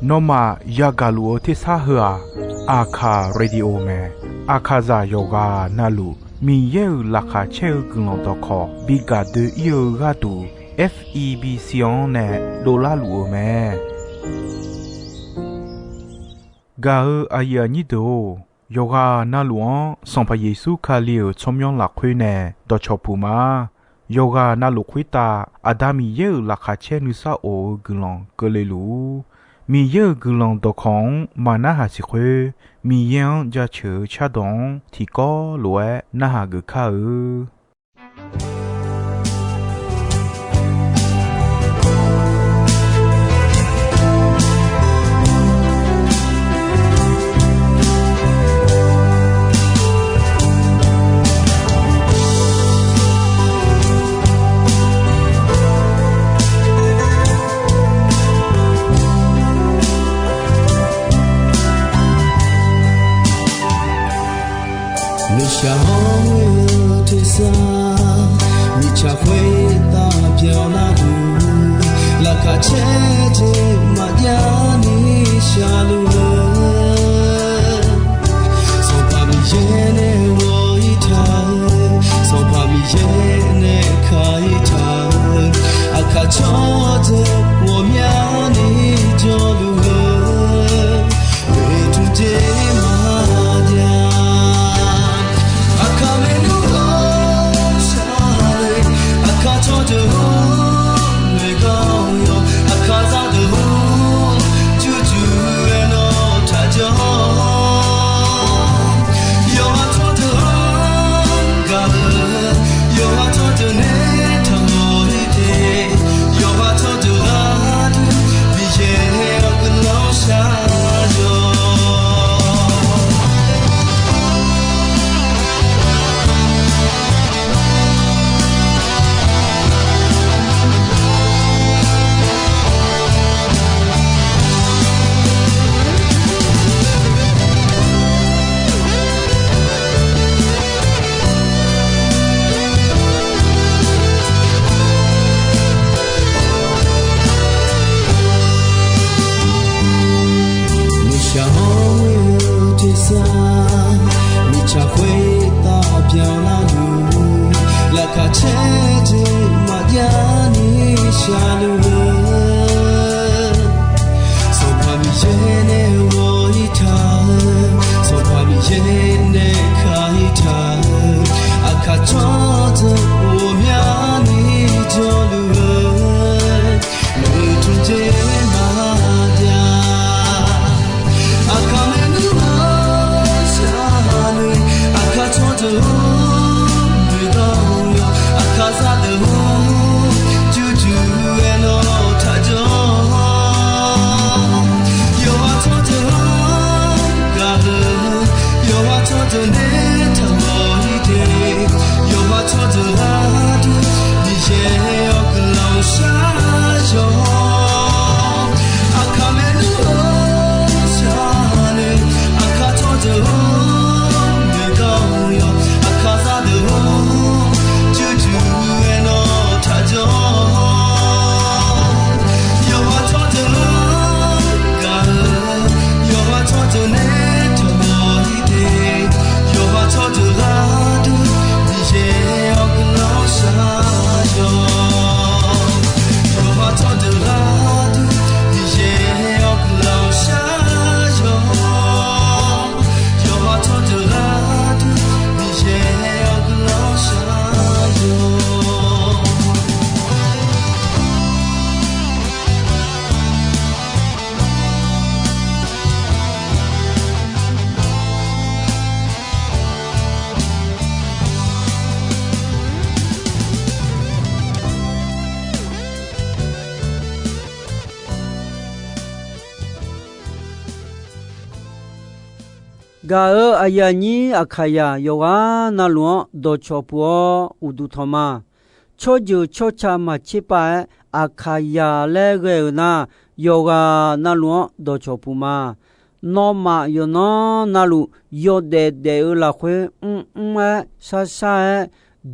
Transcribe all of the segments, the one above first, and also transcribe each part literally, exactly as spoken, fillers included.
Nawmaf yagaq luf-eu tersar heu-aq, Aqkaq Radio mae. Aqkaqzaq yawqghaq navluf Miqyaer-euq laqkhaq caer-eu guiqlanq dawqkawq bi gaq doe-ir-eu gharduq, F E B C-anr nae dovlar luf-eu mae. Gaq-eu aqyuif aqnyir deuq-or, yawqghaq navluf-anr Sanqpaq Yeqsur Kali-euq tsawrmyanr lafkhoer nae dawqcawq puq ma. Yawqghaq navluf khoertav Aqda Miqyaer-euq laqkhaq caer nuisar of-eu guiqlanq keuvle luf-ur. Miqyaer-euq guiqlanq dawqkawq-anr maqnarhaq siq khoer, Miqyaer-anr jaceuq-eu cardawq-anr tiqkawv lof-aer narhaq geuf kar-eu. Nuishaq hawr-eu tersar, mirtsaq khoertav byanlar-eu, laqkhaq caer jeq maqjav ni shaqluf-eu, Sanqpaq Miqyaer nae ghawq-ir taq-eu, Sanqpaq Miqyaer nae kaq-ir taq-eu, aqkaq tsawrdeuq ghawqmyani jawrluf-eu, oeqtmq jeq maqjav. Aqkaq maernmr ghawqshaq-eu, aqkaq tsawrdeuq-or, noeqkawv-awr yawq, aqkaq zaqdeuq-or, jurjur-aer nawr taqjanr. Yawqha tsawrdeuq-anr gaq-eu, yawqha tsawrdeuq nae taqmawr-ir te, yawqha tsawrdeuq gharduq Miqyaer-awr guiqlanq shar-awq. Nuishaq hawr-eu tersar, mirtsaq khoertav byanlar-eu, laqkhaq caer jeq maqjav ni shaqluf-eu, Sanqpaq Miqyaer nae ghawq-ir taq-eu, Sanqpaq Miqyaer nae kaq-ir taq-eu, aqkaq tsawrdeuq ghawqmyani jawrluf-eu, oeqtmq jeq maqjav. Aqkaq maernmr ghawqshaq-eu, aqkaq tsawrdeuq-or, noeqkawv-awr yawq, aqkaq zaqdeuq-or, jurjur-aer nawr taqjanr. Yawqha tsawrdeuq-anr gaq-eu, yawqha tsawrdeuq nae taqmawr-ir te, yawqha tsawrdeuq gharduq Miqyaer-awr guiqlanq shar-awq. Aqkaq maernmr ghawqshaq-eu, aqkaq tsawrdeuq-or, noeqkawv-awr yawq, aqkaq zaqdeuq-or, jurjur-aer nawr taqjanr. Yawqha tsawrdeuq-anr gaq-eu, yawqha tsawrdeuq nae taqmawr-ir te, yawqha tsawrdeuq gharduq Miqyaer-awr guiqlanq shar-awq. Yawqha tsawrdeuq gharduq Miqyaer-awr guiqlanq shar-awq. Yawqha tsawrdeuq gharduq Miqyaer-awr guiqlanq shar-awq. Gaq-euq aqyuif aqnyir Aqkaqzaq yawqghaq navluf-anr dawqcawq puq-awr uqduq tanq ma. Tsawrjeuq tsawrca maqtser pav-aer Aqkaqzaq laer ghae-euq nar, yawqghaq navluf-anr dawqcawq puq ma. Nawmaf yawqnan navluf yawdaef daef-eu lafkhoer mrmr-aer sharshar-aer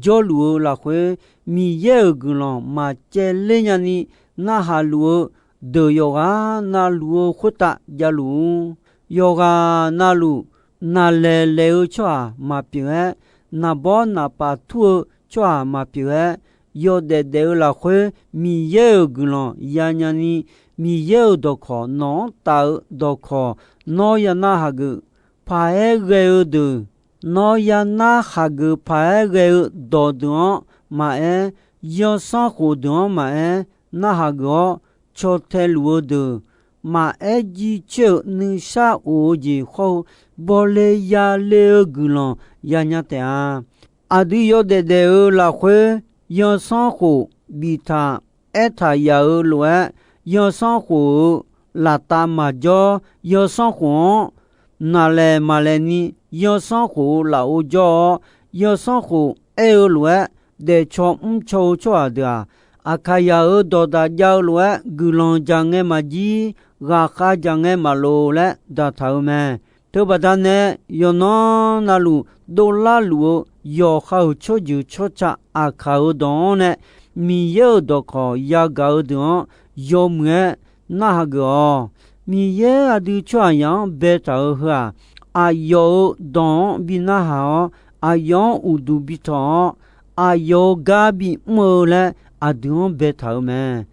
jawrluf-eu lafkhoer, Miqyaer-euq guiqlanq maqcaevler nyani narhaq luf-eu deuq yawqghaq navluf-eu khoertav javluf-ur. Yawqghaq navluf, naqlaeq laeq-eu tsawrhaq maqpyeuf-aer, naqbawr naqpaf tur-eu tsawrhaq maqpyeuf-aer, yawdaef daef-eu lafkhoer Miqyaer-euq guiqlanq yanya ni, Miqyaer-euq dawqkawq nawq-anr taf-eu dawqkawq nawr yanar hageuf paq-aer ghae-eu deuq, nawr yanar hageuf paq-aer ghae-eu dawqdeuq-anr maqaer, yawsanr khof deuq-anr maqaer, narhaq geuf-awr, caw tae luf-eu deuq, maqaer jircoer-euq nuisar of-eu jeq hawr-eu, bawle yale-eu guiqlanq yanya taef-a. Aqdui yawdaef daef-eu lafkhoer, yawsanr khof biftaq aertaq yaf-eu lof-aer, yawsanr khof-euq laftav maqjawr, yawsanr khof-anr naqlaeq maqlaeq ni, yawsanr khof-euq lafov jawr-awr, yawsanr khof aer-eu lof-aer, daefcaw mrcaw-eu tsawrhaq deuq-aq, Aqkaqyaq-euq dawqdaq jav-eu lof-aer guiqlanq dzaq ngae maqjir, ghaqkhav dzaq ngae maqloq laer daqtaq-eu mae. Teubaqda nae, yawqnan navluf dovlar luf-eu yawqha-euq tsawrjeuq tsawrca Aqkaq-euq dawq-anr nae Miqyaer-euq dawqkawq yagaq-eu deuq-anr yawmuiq-aer narhaq geuf-awq. Miqyaer aqdui tsawrhaqzaq-anr baetaq-eu heu-aq, aqyawf-euq dawq-anr bi narhaq-awr, aqyawf-anr uqduq bi tanq-awr, aqyawf-euq gar bimr-eu laer aqdui-anr baetaq-eu mae.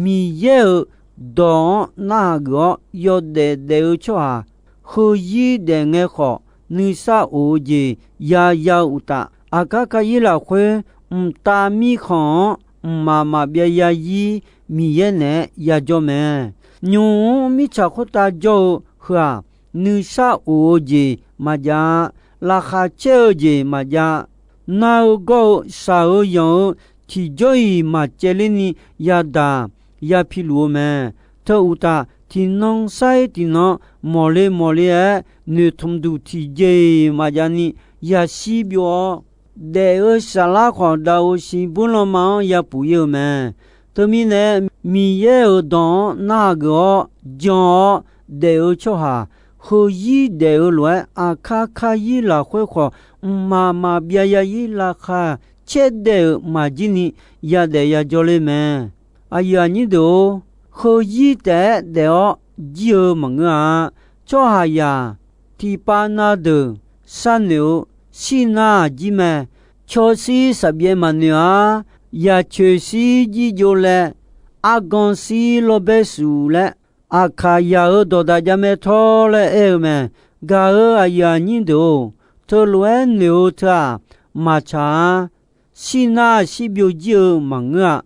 Miqyaer-euq dawq-anr narhaq geuf-awr yawdaef daef-eu tsawrhaq, heuzir daef ngae khawf, nuisar of-eu jeq yaya-eu uqtaf, aqkar karyir lafkhoer mqtav mirkhanq-anr mqmaq maqbyav yazir Miqyaer naeq-aer yajawr mae. Nymq-mr mirtsaq khoertav jawr-eu heu-aq, nuisar of-eu jeq maqjav-a. Laqkhaq caer-eu jeq maqjav. Nar-eu gawr-eu shaq-eu yanq-eu tiqjawr-iq maqcaevler ni yadaq yapi luf-eu mae. Teu uqtaf, tiqnan sar-ir tiqnan mawqle mawqle-aer noeqtmq duq tiqjeq-iq maqjav ni yashir byov-awr, daef-eu saflar khawf, daqoq siqbur lanma-anr yapuf ir-eu mae. Teumirnae, Miqyaer-euq dawq-anr narhaq geuf-awr jan-awr daef-eu tsawrhaq, heuzir daef-eu lof-aer aqkar karyir lafkhoer khawf, mqmaq maqbyav yazir laqkhaq caer daef-euq maqjir ni yadaef yajawr ler mae. Aqyuif aqnyir deuq-or, heuzir taef-aer daef-awr jir-eu maqngeur-a. Tsawrhaqzaq tiqpav na deuq sharnoeq-eu shirnar-aq jir mae. Cawshir saqbyaev maqnoeq-ar. Yaqcoeq shir jirjov laer, argan shir lawrbaer shuq laer, Aqkaqyaq-euq dawqdaq javmae tawr laer aer-eu mae. Gaq-euq aqyuif aqnyir deuq-or, teulof-aer noeq-eu teu-aq, maqtsaq-ar. Shirnar shirbyov jir-eu maqngeur-a.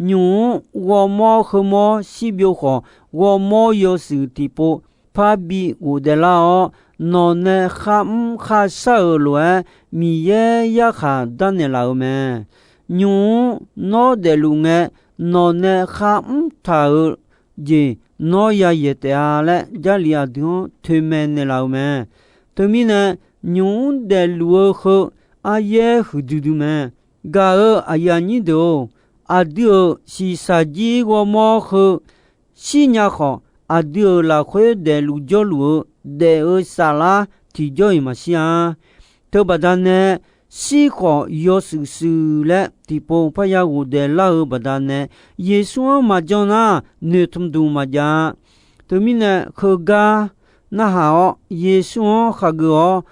Nymq-mr ghawrmawr heumawr shirbyov khawf, ghawrmawr yawshuif tiqpov parbi ghofdaef lar-awr, nawq nae kharmr kharshar-euq lof-aer Miqyaer yarkhaq darnaeq laf-euq mae. Nymq-mr nawr daefluf ngae, nawq nae kharmr taq-euq jeq nawr yayaeq taef-a laer, Jarlif aqdui-anr toeqmaeq naeqlaf-euq mae. Teumirnae, nymq-mr daefluf-eu heu aryaer huiqdui dui mae. Gaq-euq aqyuif aqnyir deuq-or, aqdui-euq shiqshaq jir ghawrmawr heu shirnya khawf, aqdui-euq lafkhoer daefluf jawrluf-eu daef-eu saflar tiqjawr-iq maqshir-a. Teubaqda nae, shir khawf yawshuif shuif laer tiqpov parya ghofdaef lar-eu baqdanae, Yeqsur-anr maqjan nar, noeqtmq duq maqjav-a. Teumirnae, heugar narhaq-awr, Yeqsur-anr khaqgeuf-awr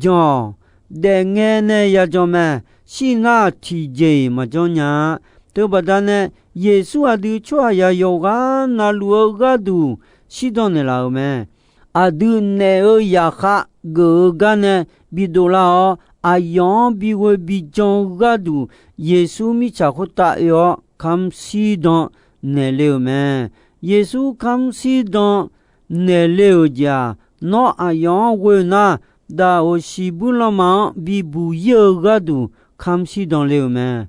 jan-awq. Daefngae nae yajan mae. Shirnar tiqjeq-iq maqjanr nya-a. Teubaqda nae, Yeqsur aqdui tsawrhaqzaq yawqghaq navluf-eu gharduq shirdan naeqlaf-euq mae. Aqdui naef-eu yaqkhav geuf-eu gar nae bidov lar-awr, aqyawf-anr bighoe bijan-eu gharduq, Yeqsur mirtsaq khoertav oe-awr kamr shirdan naeqle-euq mae. Yeqsur kamr shirdan naeqle-euq jeq-aq, nawr aqyawf-anr ghoe-eu nar, daqoq siqbuir lanma-anr bibuq ir-eu gharduq kamr shirdan le-euq mae.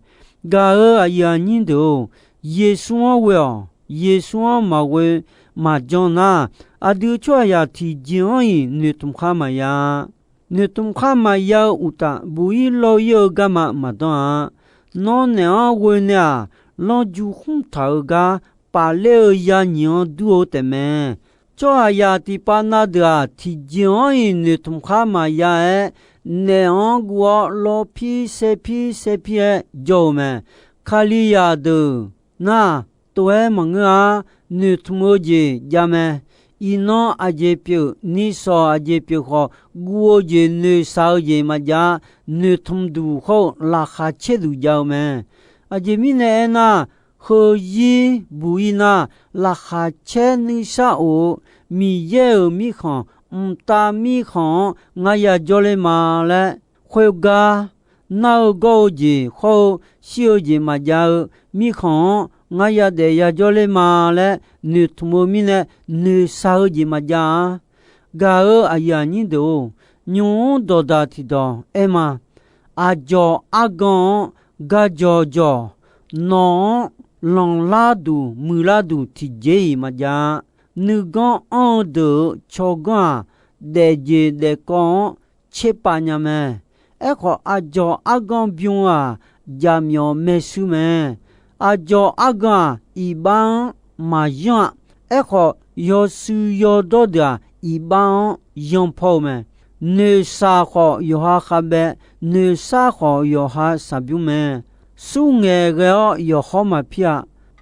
Gaq-euq aqyuif aqnyir deuq-or, Yeqsur-anr ghoe-awq. Yeqsur-anr maqghoe maqjan nar, aqdui tsawrhaqzaq tiqjeq-anr-iq noeqtmq khar maqya. Noeqtmq khar maqya-eu uqtaf, buq ir lawr ir-eu garma maqdanr-a. Nawr naeq-anr ghoe nae-aq, lanrju khmr taq-eu gar pafler-eu yanyiq-anr dur-eu taefmae. Tsawrhaqzaq tiqpav na deuq-aq, tiqjeq-anr-iq noeqtmq khar maqya-aer, naeq-anr guv-awr lawrpir saerpir saerpir-aer jawr-eu mae. Kalizaq deuq nar, tov-aer maqngeur-a. Noeqtmq-eu jeq jav mae. Iqnan aqjeq pyeuf, nishawq aqjeq pyeuf khawf, guv-eu jeq noeqshaq-eu jeq maqjav-a. Noeqtmq duq hawr-eu laqkhaq caer duq jav-eu mae. Aqjeq mirnae aernar, heuzir buq-ir nar, laqkhaq caer nuisar of-eu Miqyaer-euq mirkhanq, mqtav mirkhanq-anr ngar ya jawrler ma laer, khoergar nar-eu gawr-eu jeq hawr-eu shir-eu jeq maqjav-eu mirkhanq-anr ngar ya daef ya jawrler ma laer noeqtmq-eu mirnae, noeqshaq-eu jeq maqjav-a. Gaq-euq aqyuif aqnyir deuq-or, nymq-mr dawqdaq tiqdawq aer ma. Aqdzawq argan-anr gajawq jawq, nawq-anr lanqlar duq muiqlar duq tiqjeq-iq maqjav-a. Nuiganr anr-eu deuq-euq tsawrganr-aq, daefjeq daefkawv-anr tserpav nya mae. Aerkhawf, aqdzawq argan bym-eu-aq, jaqmyawf maershuir mae. Aqdzawq argan-aq, iqbax-anr maqyanr-a. Aerkhawf, yawshuif yawdawr deuq-aq, iqbax-anr yanpaw-eu mae. Noeqshaq khawf yawqha khavbae, noeqshar khawf yawqha shaqbymr mae. Smrngaeq ghae-awr yawqhawr maqpir-a.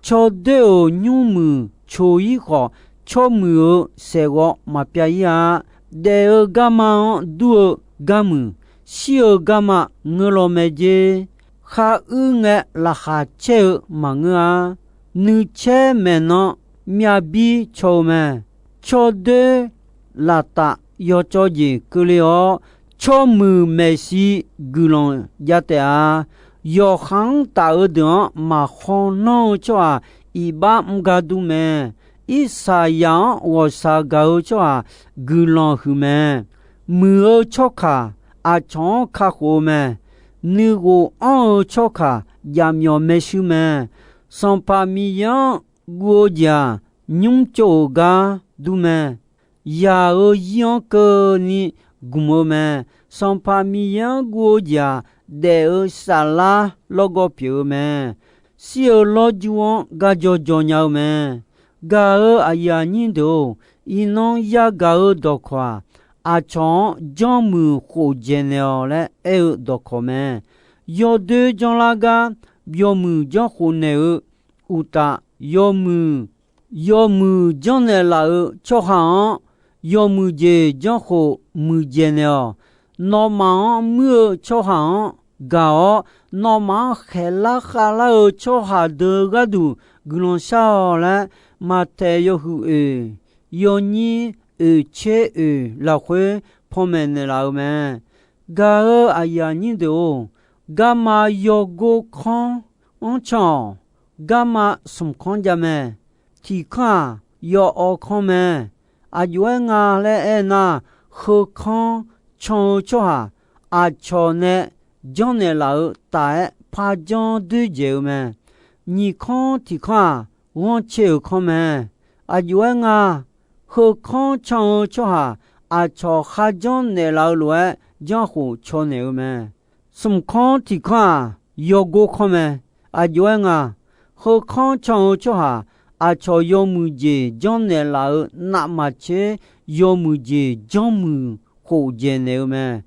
Cawdoer-euq nymrmuiq coq-ir khawf, tsawrmuiq-euq saeqghawv maqpyav-ir-a. Daef-eu garma-anr dur-eu garmuiq, shir-eu garma ngeur law mae jer. Khar uir ngae laqkhaq caer-eu maqngeur-a. Nuicaer maeqnan myavbir caw-eu mae. Cawdoer laqtaf yawcawv jeq keuvle-awr, tsawrmuiq maeqshi guiqlanq jav taef-a. Yawqha-anr taf-eu deuq-anr maqkhawr nanr-eu tsawrhaq iqbax mr gar dur mae. Irsaqyaq-anr ghawqshaq gaq-eu tsawrhaq guiqlanq huiq mae. Muiq-eu tsawrkaq aqcawq-anr kakhof-eu mae. Nuighof anr-eu tsawrkaq jaqmyawf maershuir mae. Sanqpaq Miqyaer-anr guv-eu jeq-aq, nymr tsov-euq gar dur mae. Yaq-euq zir-anr keuvni gmq-eu mae. Sanqpaq Miqyaer-anr guv-eu jeq-aq, daef-eu saflar lawrgawv pyeuf-eu mae. Shir-eu lawrjur-anr gajawr jawr nya-eu mae. Gaq-euq aqyuif aqnyir deuq-or, iqnan yagaq-eu dawqkawq-aq, aqcawq-anr janrmuiq khof dzaeqnaeq-awq laer aer-eu dawqkawq mae. Yawdoer janrlar gar yawmuiq janrkhof naeq-eu uqtaf, yawmuiq, yawmuiq janrnaeq laf-eu tsawrhaq-anr yawmuiq jeq janrkhof muiqdzaeq naeq-awq. Nawmaf-anr muir-eu tsawrhaq-anr gaq-awr, nawmaf-anr khaeqlar khavlar-eu tsawrhaq deuq gharduq guiqlanq shar-awq laer, Maqtaeq yawhuiq oeq, yawnyir oeq tser oeq lafkhoer panmaeq naeqlaf-eu mae. Gaq-euq aqyuif aqnyir deuq-or, garma yawgor kanr-anr can-awq. Garma smq kanr jav mae. Tiq kanr-aq, yawawv kanr mae. Aqjox-aer nga laer aernar, heu kanr can-eu tsawrhaq aqcawq nae janrnaeq laf-eu taf-aer par janr doer dzaeq-eu mae. Nyiq kanr tiq kanr-aq, ghanrcae-euq kanr mae. Aqjox-aer nga, heu kanr can-eu tsawrhaq aqcawq kharjanr naeqlaf-eu lof-aer janrkhof caw naeq-eu mae. Smq kanr tiq kanr-aq, yawgor kanr mae. Aqjox-aer nga, heu kanr can-eu tsawrhaq aqcawq yawmuiq jeq janrnaeq laf-eu navmaqtser yawmuiq jeq janrmuiq khof dzaeqnaeq-eu mae.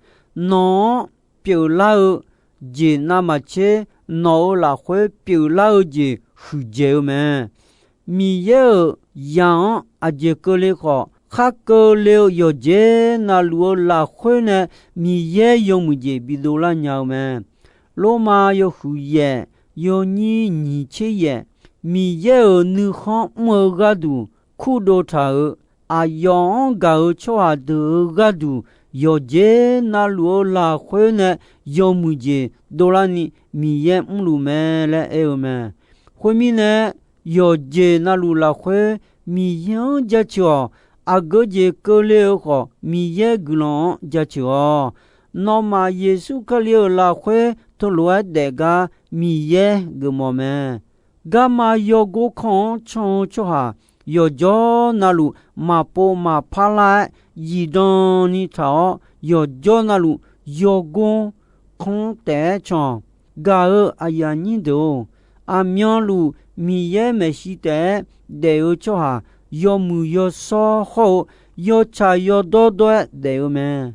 Nawq-anr pyeuflar-eu jeq navmaqtser nawq-euq lafkhoer pyeuflar-eu jeq huiqdzaeq-eu mae. Miqyaer-euq zaq-anr aqjeq keuvle khawf, khar keuvle-eu yawqjeq navluf-eu lafkhoer nae Miqyaer yawmuiq jeq bidov lar nya-eu mae. Lormav yawhuiq yaef, yawnyir nyiq tser yaef, Miqyaer-euq nuikhanr mr-eu gharduq kurdov taq-euq, aqyawf-anr gaq-eu tsawrhaq deuq-euq gharduq yawqjeq navluf-eu lafkhoer nae yawmuiq jeq dovlarni Miqyaer mrluf mae laer aer-eu mae. Khoermirnae, yawqjeq navluf lafkhoer Miqyaer-anr jaceuq-awq. Aqgeu jeq keuvle-eu khawf, Miqyaer guiqlanq-anr jaceuq-awq. Nawmaf Yeqsur Kali-euq lafkhoer teulof-aer daef gar Miqyaer geufmawf mae. Garma yawgor kanr-anr can-eu tsawrhaq yawqjawr navluf maqpov maqpar lar-aer zifdan ni taq-awr, yawqjawr navluf yawgor kanr taef-aer can-awq. Gaq-euq aqyuif aqnyir deuq-or, aqmyanluf Miqyaer maeqshi taef-aer daef-eu tsawrhaq yawmuiq yawshawr hawr-eu yawtsaq yawdawr dawr-aer daef-eu mae.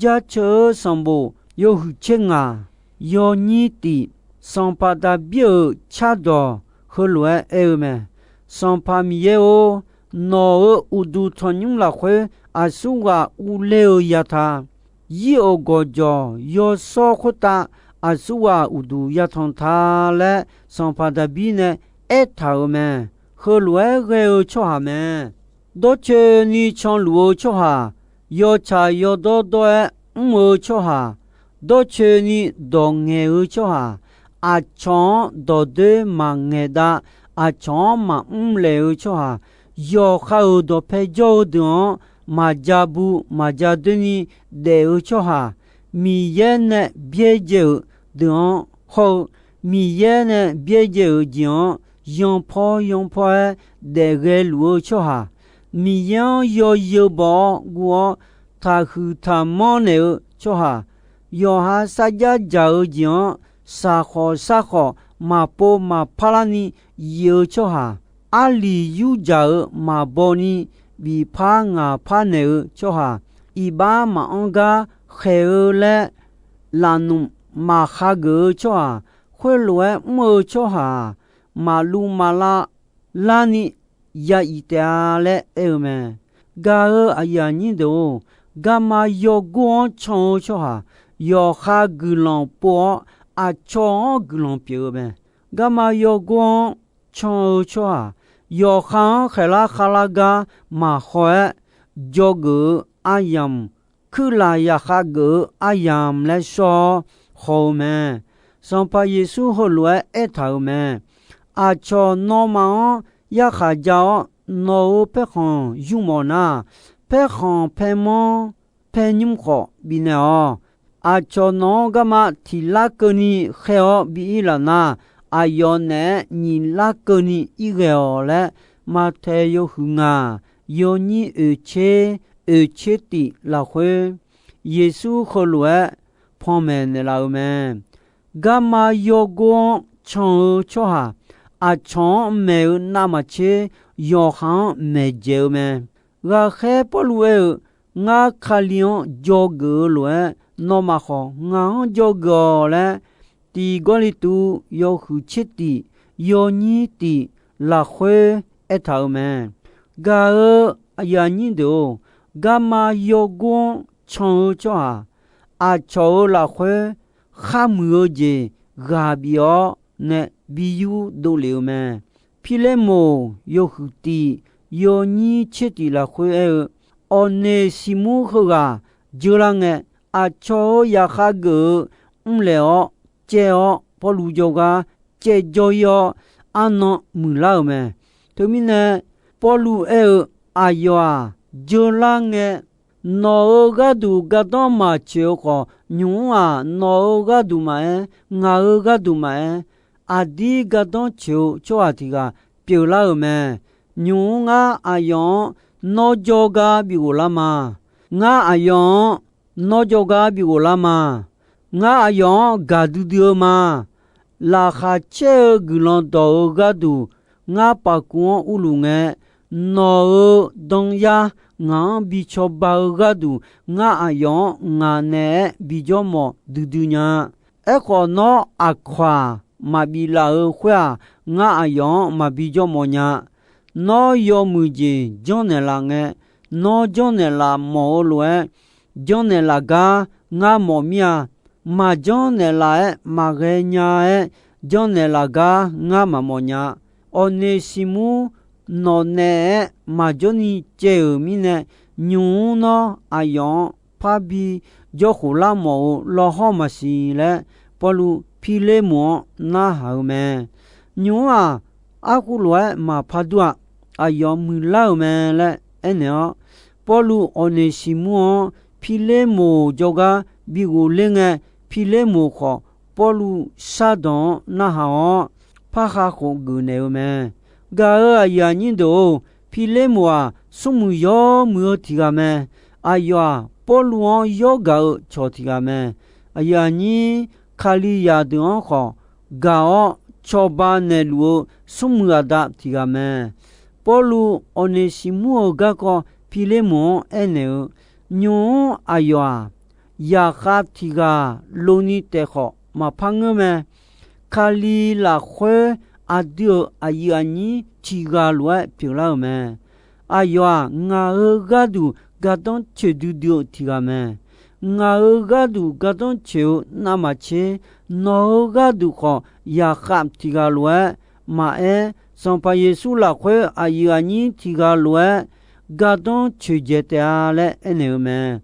Jaceuq-eu sanqbof yawhuiq tser ngaq, yawnyir tif, Sanqpaq Daqbir-euq cardawq heulof-aer aer-eu mae. Sanqpaq Miqyaer-or, nawq-euq uqduq tanqnymr lafkhoer aqsurghaq urler-eu ya ta. Zir-euq gawqjawq yawshawr khoertav aqsurghaq uqduq yatanq ta laer, sanqpaq Daqbir nae aertaq-euq mae. Heulof-aer ghae-eu tsawrhaq mae. Dawrcoeni canluf-eu tsawrhaq, yawtsaq yawdawr dawr-aer mr-eu tsawrhaq, dawrcoeni dawq ngaeq-eu tsawrhaq, aqcawq-anr dawqdoer maqngaeq dav, aqcawq-anr maqmr laeq-eu tsawrhaq, yawqha-euq dawqpae jawr-eu deuq-anr maqja bu maqja doer ni daef-eu tsawrhaq, Miqyaer nae byaerdzae-euq deuq-anr hawr-eu, Miqyaer nae byaerdzae-euq jeq-anr yanpawr yanpawr-aer daef ghae luf-eu tsawrhaq, Miqyaer-anr yawzeu baw-awr guv-awr taqhuiq taqmanr naeq-eu tsawrhaq, yawqha sarjax dzaq-eu jeq-anr saqkhawf sarkhawf maqpov maqpar larni yif-eu tsawrhaq, arliq yur dzaq-eu maqbaw ni bifpar ngaqpar naeq-eu tsawrhaq, iqbax maqanr gar khaeq-eu laer lafnmq maqhageuf-eu tsawrhaq, khoerlof-aer mr-eu tsawrhaq-aq, maqluv maqlav larni ya iq taef-a laer aer-eu mae. Gaq-euq aqyuif aqnyir deuq-or, garma yawgor-anr can-eu tsawrhaq, yawqha guiqlanq pov-awr aqcawq-anr guiqlanq pyeuf-eu mae. Garma yawgor-anr can-eu tsawrhaq, yawqha-anr khaeqlar khavlar gar maqhaw-aer, dzawgeuf-eu aryamq, kuirlaf yaqkhav geuf-eu aryamq laer shawr-awr haw-eu mae. Sanqpaq Yeqsur heulof-aer aertaq-euq mae. Aqcawq nawmaf-anr yarkhaq ja-awr, nawq-euq paerkhanq yurmawf nar, paerkhanq paermanr paernymr khawf bifnaeq-awq. Aqcawq nawq-anr garma tiq lar keuvni khaer-awr bi-ir laf nar, aqyawf naeq-aer nyiq lar keuvni ir ghae-awq laer, Maqtaeq yawhuiq ngaq, yawnyir oeq tser, oeq tser tif lafkhoer, Yeqsur heulof-aer panmaeq naeqlaf-eu mae. Garma yawgor-anr can-eu tsawrhaq, aqcawq-anr maeq-eu navmaqtser yawqha-anr maeqdzaeq-eu mae. Ghaqkhaer Pawrluv aer-eu, Ngar Kali-anr dzawgeuf-eu lof-aer, nawmaf khawf ngaq-anr dzawgeuf-awq laer, tiq Gawrliqtu yawhuiq tser tif, yawnyir tif lafkhoer aertaq-euq mae. Gaq-euq aqyuif aqnyir deuq-or, garma yawgor-anr can-eu tsawrhaq, aqcawq-euq lafkhoer kharmuiq-eu jeq ghaq bif-awr nae bi yur dovlef-eu mae. Pirlermoq yawhuiq tif, yawnyir tser tif lafkhoer aer-eu, Awqneqsiqmur heughaq jeurlar ngae, aqcawq-euq yaqkhav geuf-eu mrlaeq-awr caev-awr, Pawrluv jawrgar caevjawr-ir-awr, arnan muiqlar-euq mae. Teumirnae, Pawrluv aer-eu, Aqyawf-aq, jeurlar ngae, nawq-euq gharduq gardanr maqtsoeq-eu khawf, nymq-mr-aq, nawq-euq gharduq maqaer, ngaq-euq gharduq maqaer, aqdir gardanr tsoeq-eu tsawrhaq tiq ghaq pyeuflar-euq mae. Nymq-mr ngar aqyawf-anr nawr jawrgar bi ghoflar ma. Ngar aqyawf-anr nawr jawrgar bi ghoflar ma. Ngar aqyawf-anr gaqdui dui-eu ma. Laqkhaq caer-eu guiqlanq dawq-euq gharduq ngar paf kuv-anr urluf ngae, nawq-euq danyar ngaq-anr bi cawba-eu gharduq, ngar aqyawf-anr ngaq naeq-aer bijawr mawf duidui nya. Aerkhawf, nawr aqkawq-aq, maqbif laf-euq khoer-aq, ngar aqyawf-anr maqbi jawr mawf nya. Nawr yawmuiq jeq janrnaeq laf ngae, nawr janrnaeq laf mawf-eu lof-aer, janrnaeq laf gar ngar mawf mir-a. Maqjanr naeqlaf-aer maqghae nya-aer janrnaeq laf gar ngar maqmawf nya. Awqneqsiqmur nawq naeq-aer maqjawr ni caev-euq mirnae, nymq-mr nawr aqyawf-anr parbi jawrkhof lar mawf-eu lawhawr maqsiq laer, Pawrluv Pirlermoq-anr narhaq-eu mae. Nymq-mr-aq, arkhu lof-aer maqpar dur-a. Aqyawf muiqlar-euq mae laer aernaeq-awr, Pawrluv Awqneqsiqmur-anr Pirlermoq jawrgar bi ghofler ngae, Pirlermoq khawf Pawrluv shardanq-anr narhaq-awr, parhav khof geufnaeq-eu mae. Gaq-euq aqyuif aqnyir deuq-or, Pirlermoq-aq, smrmuiq yawmuiq-eu tiq ghaq mae. Aqyawf-aq, Pawrluv-anr yawr gaq-eu cawq tiq ghaq mae. Aqyuif aqnyir Kalizaq deuq-anr khawf gaq-awr cawba naeqluf-eu smrmuiq aqda tiq ghaq mae. Pawrluv Awqneqsiqmur-euq garkawv Pirlermoq-anr aernaeq-eu, nymq-mr aqyawf-aq, yaqkhav tiq ghaq lov ni taef khawf maqpar ngeur mae. Kali lafkhoer aqdui-euq aqyuif aqnyir tiq ghaq lof-aer pyeuflar-euq mae. Aqyawf-aq, ngaq-euq gharduq gardanr coeqdui dui-eu tiq ghaq mae. Ngaq-euq gharduq gardanr coeq-eu navmaqtser, nawq-euq gharduq khawf yaqkhav tiq ghaq lof-aer maqaer, Sanqpaq Yeqsur lafkhoer aqyuif aqnyir tiq ghaq lof-aer gardanr coeqdzaeq taef-a laer aernaeq-eu mae.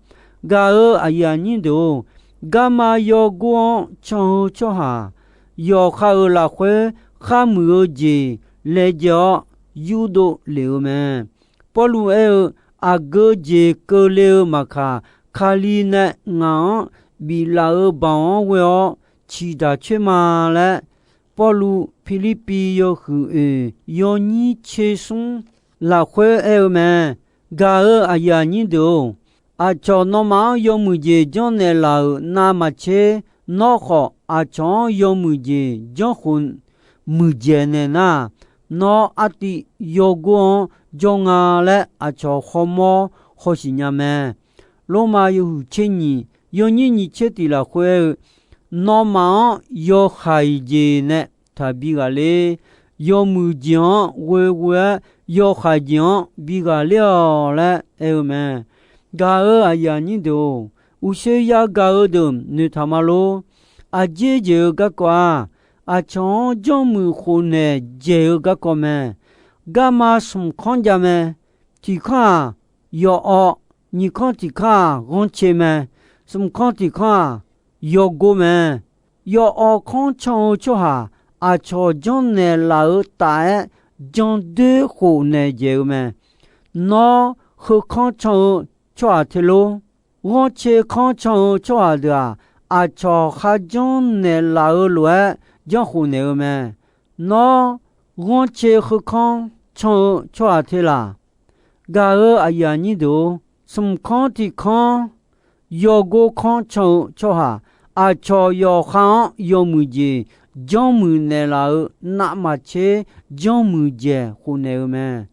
Gaq-euq aqyuif aqnyir deuq-or, garma yawgor-anr can-eu tsawrhaq, yawqha-euq lafkhoer kharmuiq-eu jeq laejae-awr yurdov lef-eu mae. Pawrluv aer-eu, aqgeu jeq keuvle-eu maqkaq, Kali nae ngaq-anr biflaf-euq baoq-anr ghoe-awr ciqdaq coer ma laer, Pawrluv Pirlirpiv yawhuiq oeq yawnyir tser smr lafkhoer aer-eu mae. Gaq-euq aqyuif aqnyir deuq-or, aqcawq nawmaf-anr yawmuiq jeq janrnaeq laf-euq navmaqtser, nawr khawf aqcawq-anr yawmuiq jeq janrkhof muiqdzaeq naeq nar, nawr artiv yawgor-anr jawr nga laer aqcawq khawmawr hawsiq nya mae. Lormav yawhuiq tser nyiq yawnyir nyiq tser tiq lafkhoer aer-eu, nawmaf-anr yawhaiq jeq nae taqbi ghaqler. Yawmuiq jeq-anr ghoeghoe-aer yawhaiq jeq-anr bi ghaqler-awq laer aer-eu mae. Gaq-euq aqyuif aqnyir deuq-or, uqshoe yagaq-eu deuq noeqtaq ma lor. Aqjeq jeq-eu garkawv-aq, aqcawq-anr janrmuiq khofnaeq dzaeq-eu garkawv mae. Garma smq kanr jav mae. Tiq kanr-aq, yawawv, nyiq kanr tiq kanr-aq, ghanrcae mae. Smq kanr tiq kanr-aq, yawgor mae. Yawawv kanr can-eu tsawrhaq, aqcawq janrnaeq laf-eu taf-aer jandoer khofnaeq dzaeq-eu mae. Nawr, heu kanr can-eu tsawrhaq te lor. Ghanrcae kanr can-eu tsawrhaq deuq-aq, aqcawq kharjanr naeqlaf-eu lof-aer janrkhof naeq-eu mae. Nawr, ghanrcae heu kanr can-eu tsawrhaq te laq? Gaq-euq aqyuif aqnyir deuq-or, smq kanr tiq kanr, yawgor kanr can-eu tsawrhaq, aqcawq yawqha-anr yawmuiq jeq janrmuiq naeqlaf-eu navmaqtser janrmuiq dzaeq khofnaeq-eu mae.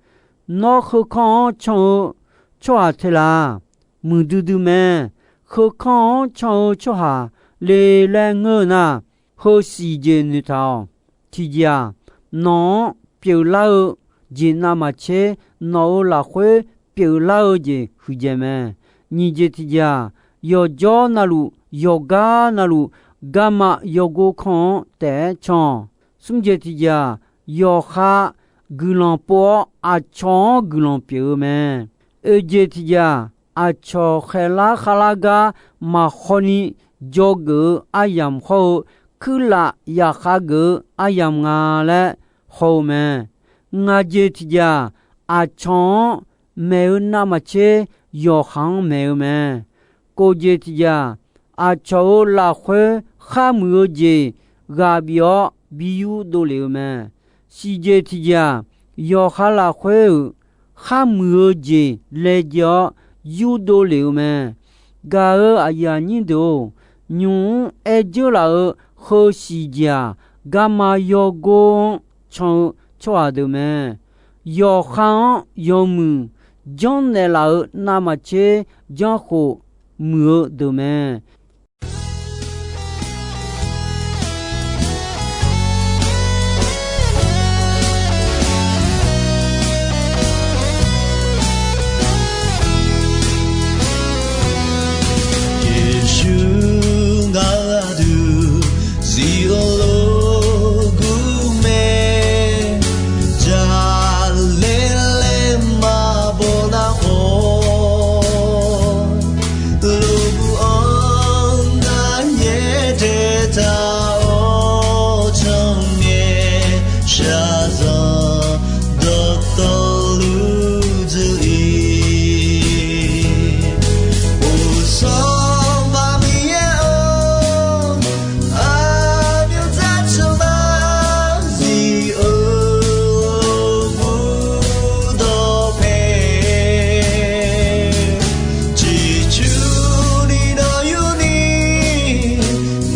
Nawr, heu kanr-anr can-eu tsawrhaq te laq? Muiqdui dui mae. Heu kanr-anr can-eu tsawrhaq le laer ngeur-eu nar, heu siqjeq noeqtaq-awq. Tiqjeq-aq, nawq-anr pyeuflar-eu jeq navmaqtser, nawq-euq lafkhoer pyeuflar-eu jeq huiqdzaeq mae. Nyiq jeq tiqjeq-aq, yawqjawr navluf, yawqgar navluf, garma yawgor kanr-anr taef-aer can-awq. Smr jeq tiqjeq-aq, yawqha guiqlanq pov-awr aqcawq-anr guiqlanq pyeuf-eu mae. Oeq jeq tiqjeq-aq, aqcawq khaeqlar khavlar gar maqkhawni dzawgeuf-eu aryamq hawr-eu, kuirlaf yaqkhav geuf-eu aryamq nga laer haw-eu mae. Ngaq jeq tiqjeq-aq, aqcawq-anr maeq-eu navmaqtser yawqha-anr maeq-eu mae. Kof jeq tiqjeq-aq, aqcawq-euq lafkhoer kharmuiq-eu jeq ghaq bif-awr bi yurdov lef-eu mae. Siqjeq tiqjeq-aq, yawqha lafkhoer-euq kharmuiq-eu jeq laejae-awr yurdov lef-eu mae. Gaq-euq aqyuif aqnyir deuq-or, nymq-mr aer dzeur laf-eu heu siqjeq-aq, garma yawgor-anr can-eu tsawrhaq deuq mae. Yawqha-anr yawmuiq janrnaeq laf-eu navmaqtser janrkhof muiq-eu deuq mae. Yeqsur ngaq-euq aqdui zif-eu lof gur mae. Jaqlaer laer maqbaw nar khawf, lof gur-anr ngar yaer tae taq-awr cangae, shaqzanq dawqtawvluf dzuir-ir. Uqsanq Aqmiqyaer-or, aqmyanzar tsawrmyanr zif-eu gurdawq pae, ciqcurni dawq yurni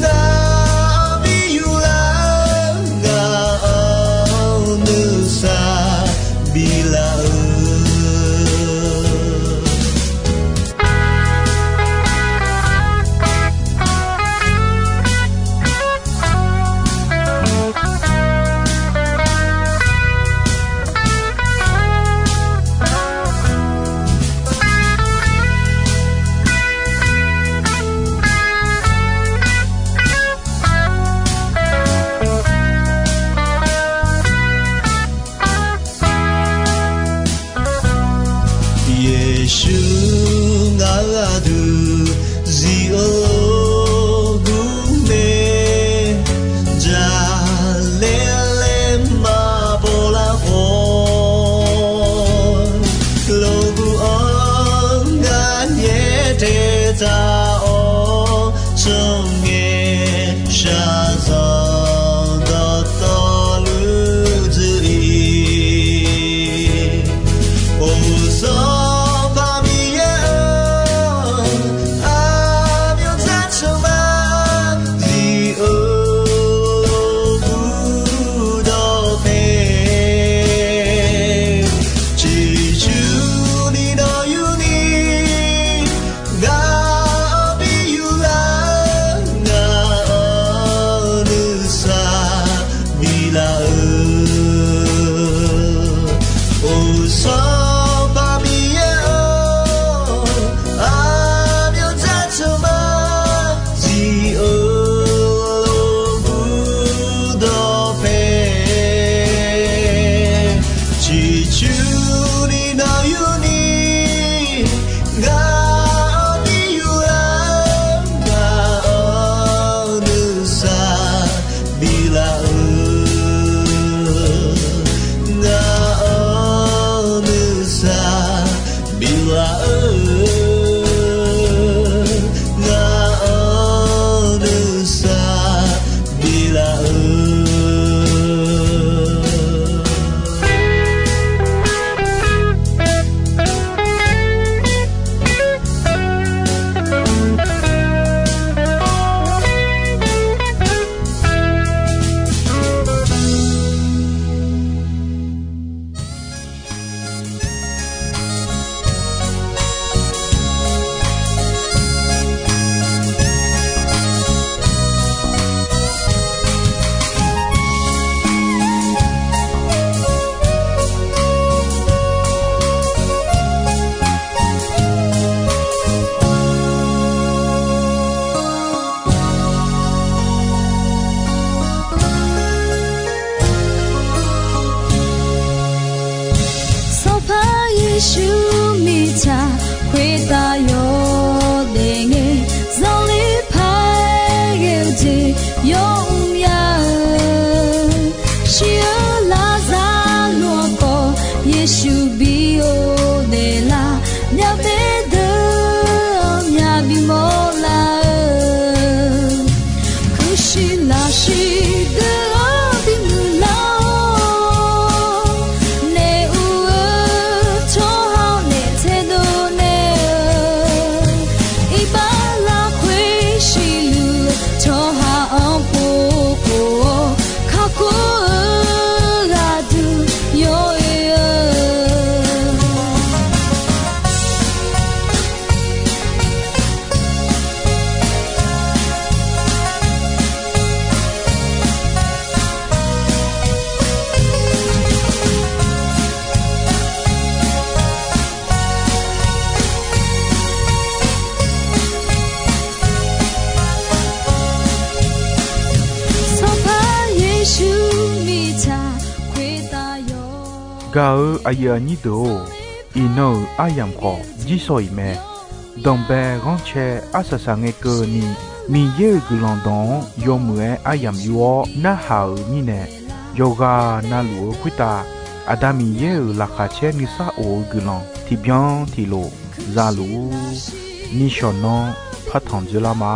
nar bi yurlar, ngaq-anr nuisar biflaf-eu Yeqsur ngaq-euq aqdui zif-eu lof-aer gur mae, jaqlaer laer maqbaw lar khawf, lof-aer gur-anr ngar nyaer tae taq-awr, tsawrngae shaqzanq dawqtawvluf dzuir-ir. Or, Sanqpaq Miqyaer-or, aqmyanzaq tsawrmyanr zif-eu lof-aer gur dawq mae, ciqcurni nawq yurni, ngaq-anr bi yuflar, ngaq-anr nuisar biflaf-eu. Or, Sanqpaq Miqyaer-or, aqmyanzaq tsawrmyanr zif-eu lof-aer gur dawq mae, ciqcurni nawq yurni, ngaq-anr bi yuflar, ngaq-anr nuisar biflaf-eu, ngaq-anr nuisar biflaf-eu, ngaq-anr nuisar biflaf-eu. Sanqpaq Yeqsur mirtsaq khoertav yawdaef ngae, zanqler paq-aer ghae-eu jeq yawmr ya-eu, shir-eu larzar luf-anr khawf Yeqsur bi ghofdaef lar, myavbaef deuq-anr myavbi mawrlar-eu, kuirshuir lafshuir deuq-anr bimuiq lar-awr, naef ur-eu tsawrhaq-anr naef taedov naeq-eu, iqbax lafkhoer siqluf tsawrhaq-anr pov khof-awr, kakhof-eu gharduq yawoer-eu. Sanqpaq Yeqsur mirtsaq khoertav yawdaef. Gaq-eu aqyuif aqnyir deuq-or, iqnan-euq aryamq khawf jirsawq iq mae. Danqbae ghanrcae arsaq saq ngae keuvni, Miqyaer-euq guiqlanq dawq-anr yawmuiq-aer aryamq yur-awr narhaq-euq mirnae, yawqghaq navluf-eu khoertav Aqda Miqyaer-euq laqkhaq caer nuisar of-eu guiqlanq tiqbyan tiqlof za luf-ur. Nishawq nanr partanq dzoerlar ma.